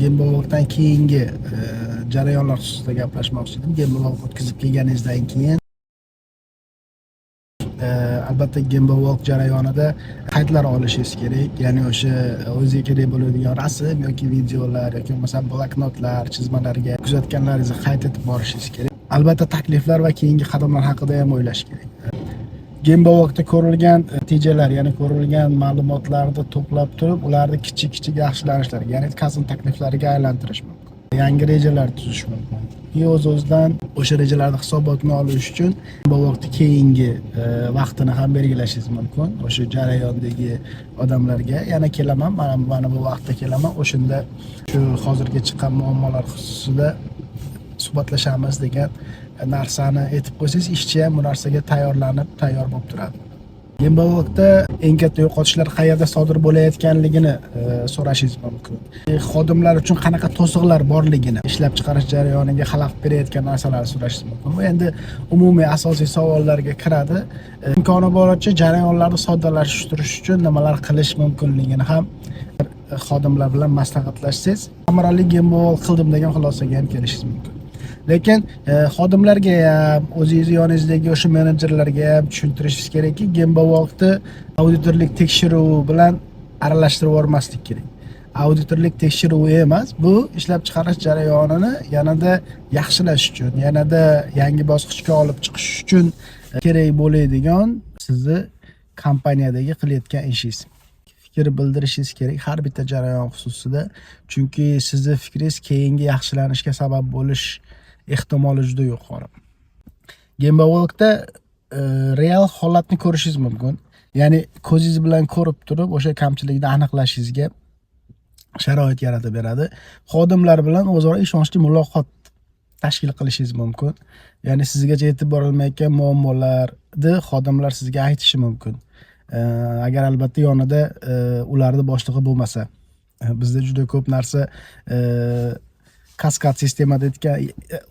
Gemba Walkdan keyingi jarayonlar xususida gaplashmoqchi edim. Gemba Walk o'tkazib kelganingizdan keyin, albatta, Gemba Walk jarayonida qaydlar olishingiz kerak, ya'ni o'sha o'ziga kerak bo'ladigan rasm yoki videolar yoki bo'lmasa bloknotlar, chizmalarga kuzatganlaringizni qayd etib borishingiz kerak. Albatta, takliflar va keyingi qadamlar haqida ham o'ylash kerak. Gemba Walkda ko'rilgan natijalar, ya'ni ko'rilgan ma'lumotlarni to'plab turib, ularni kichik kichik yaxshilanishlarga, ya'ni kayzen takliflariga aylantirish mumkin, yangi rejalar tuzish mumkin и o'z o'zidan o'sha rejalarni hisobotini olish uchun Gemba Walkni keyingi vaqtini ham belgilashingiz mumkin. O'sha jarayondagi odamlarga yana kelaman, mana bu vaqtda kelaman, o'shanda shu hozirgi chiqqan muammolar xususida suhbatlashamiz degan narsani aytib qo'ysangiz, ishchi ham bu narsaga tayyorlanib, tayyor bo'lib turadi. Gemba Walkda eng katta yo'qotishlar qayerda sodir bo'layotganligini so'rashingiz mumkin. Xodimlar uchun qanaqa to'siqlar borligini, ishlab chiqarish jarayoniga xalaqit berayotgan narsalarni so'rashingiz mumkin. Bu endi umumiy asosiy savollarga kiradi. Imkoni boricha jarayonlarni soddalashtirish uchun nimalar qilish mumkinligini ham xodimlar bilan maslahatlashsangiz, samarali Gemba Walk qildim degan xulosaga ham kelishingiz mumkin. Lekin xodimlarga ham, o'zingizni yoningizdagi o'sha menejerlarga ham tushuntirishingiz kerakki, Gemba Walkni auditorlik tekshiruvi bilan aralashtirib yubormaslik kerak. Auditorlik tekshiruvi emas bu, ishlab chiqarish jarayonini yanada yaxshilash uchun, yanada yangi bosqichga olib chiqish uchun kerak bo'ladigan sizni kompaniyadagi qilayotgan ishingiz. Fikr bildirishingiz kerak har bitta jarayon xususida, chunki sizni fikringiz keyingi yaxshilanishga sabab bo'lish ehtimoli juda yuqori. Gemba Walkda real holatni ko'rishingiz mumkin, ya'ni ko'zingiz bilan ko'rib turib, o'sha kamchilikni aniqlashingizga sharoit yaratib beradi. Xodimlar bilan o'zaro ishonchli muloqot tashkil qilishingiz mumkin, ya'ni sizgacha yetib borolmayotgan muammolarni xodimlar sizga aytishi mumkin, agar albatta yonida ularni boshlig'i bo'lmasa. Bizda juda ko'p narsa kaskad sistemada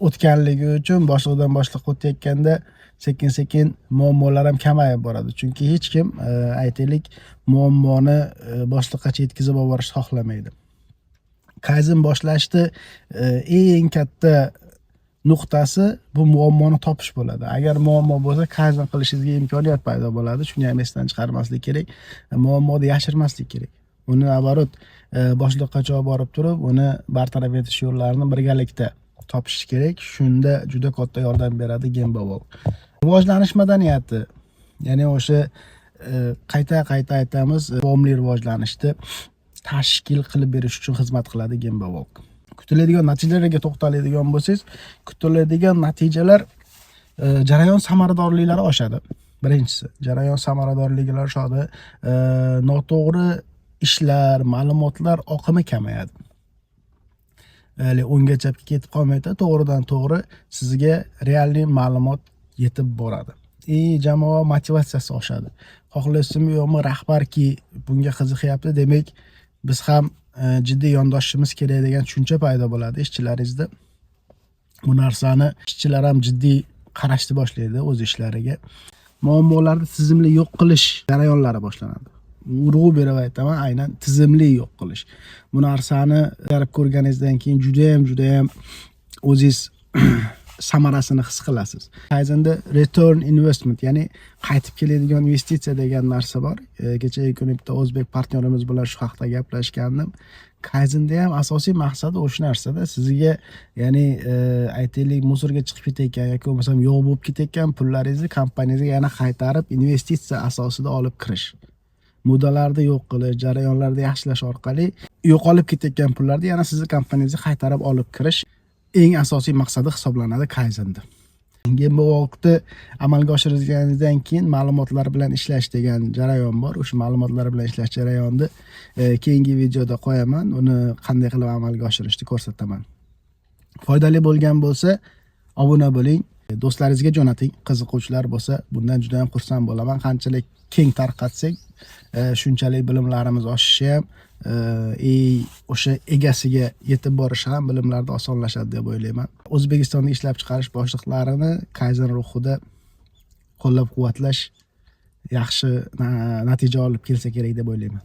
o'tganligi uchun boshliqdan boshliqqa o'tayotganda sekin sekin muammolar ham kamayib boradi, chunki hech kim, aytaylik, muammoni boshliqqacha yetkazib olib borishni xohlamaydi. Kayzen boshlashni eng katta nuqtasi bu muammoni topish bo'ladi. Agar muammo bo'lsa, kayzen qilishingizga imkoniyat paydo bo'ladi. Shuni ham esdan chiqarmaslik kerak. Muammoni yashirmaslik kerak, uni, наоборот, boshliqqacha olib borib turib, uni bartaraf etish yo'llarini birgalikda topish kerak. Shunda juda katta yordam beradi Gemba Walk. Rivojlanish madaniyati, ya'ni o'sha qayta qayta aytamiz, davomli rivojlanishni tashkil qilib berish uchun xizmat qiladi Gemba Walk. Kutiladigan natijalarga to'xtaladigan bo'lsangiz, kutiladigan natijalar jarayon samaradorliklari oshadi. Birinchisi, jarayon samaradorliklari oshadi, noto'g'ri ishlar, ma'lumotlar oqimi kamayadi. Haligi o'ngga chapga ketib qolmaydi, to'g'ridan to'g'ri sizga реальный ma'lumot yetib boradi и jamoa motivatsiyasi oshadi. Xohlaysizmi, yo'qmi, rahbarki bunga qiziqyapti, demak, biz ham jiddiy yondoshishimiz kerak degan tushuncha paydo bo'ladi ishchilaringizda. Bu narsani ishchilar ham jiddiy qarashni boshlaydi o'z ishlariga. Muammolarni tizimli yo'q qilish jarayonlari boshlanadi. Urg'u berib aytaman, aynan tizimli yo'q qilish. Bu narsani bajarib ko'rganingizdan keyin judayam, judayam o'zingiz samarasini his qilasiz. Kayzenda return investment, ya'ni qaytib keladigan investitsiya degan narsa bor. Kechagi kuni bitta o'zbek partnyorimiz bilan shu haqda gaplashgandim. Kayzenda ham asosiy maqsadi o'sha narsada sizga, ya'ni aytaylik, мусор ga chiqib ketayotgan yoki bo'lmasam yo'q bo'lib ketayotgan pullaringizni kompaniyangizga yana qaytarib, investitsiya asosida olib kirish. Murdalarni yo'q qilish, jarayonlarni yaxshilash orqali yo'qolib ketayotgan pullarni yana sizni kompaniyangizga qaytarib olib kirish eng asosiy maqsadi hisoblanadi Kaizenda. Gemba Walkni amalga oshirganingizdan keyin ma'lumotlar bilan ishlash degan jarayon bor. O'sha ma'lumotlar bilan ishlash jarayonni keyingi videoda qo'yaman. Uni qanday qilib amalga oshirishni ko'rsataman. Foydali bo'lgan bo'lsa, obuna bo'ling, do'stlaringizga jo'nating. Qiziquvchilar bo'lsa, bundan juda ham xursand bo'laman. Qanchalik keng tarqatsak, shunchalik bilimlarimiz oshishi ham и o'sha egasiga yetib borishi ham bilimlarda osonlashadi deb o'ylayman. O'zbekistonda ishlab chiqarish boshliqlarini Kaizen ruhida qo'llab-quvvatlash yaxshi natija olib kelsa kerak deb o'ylayman.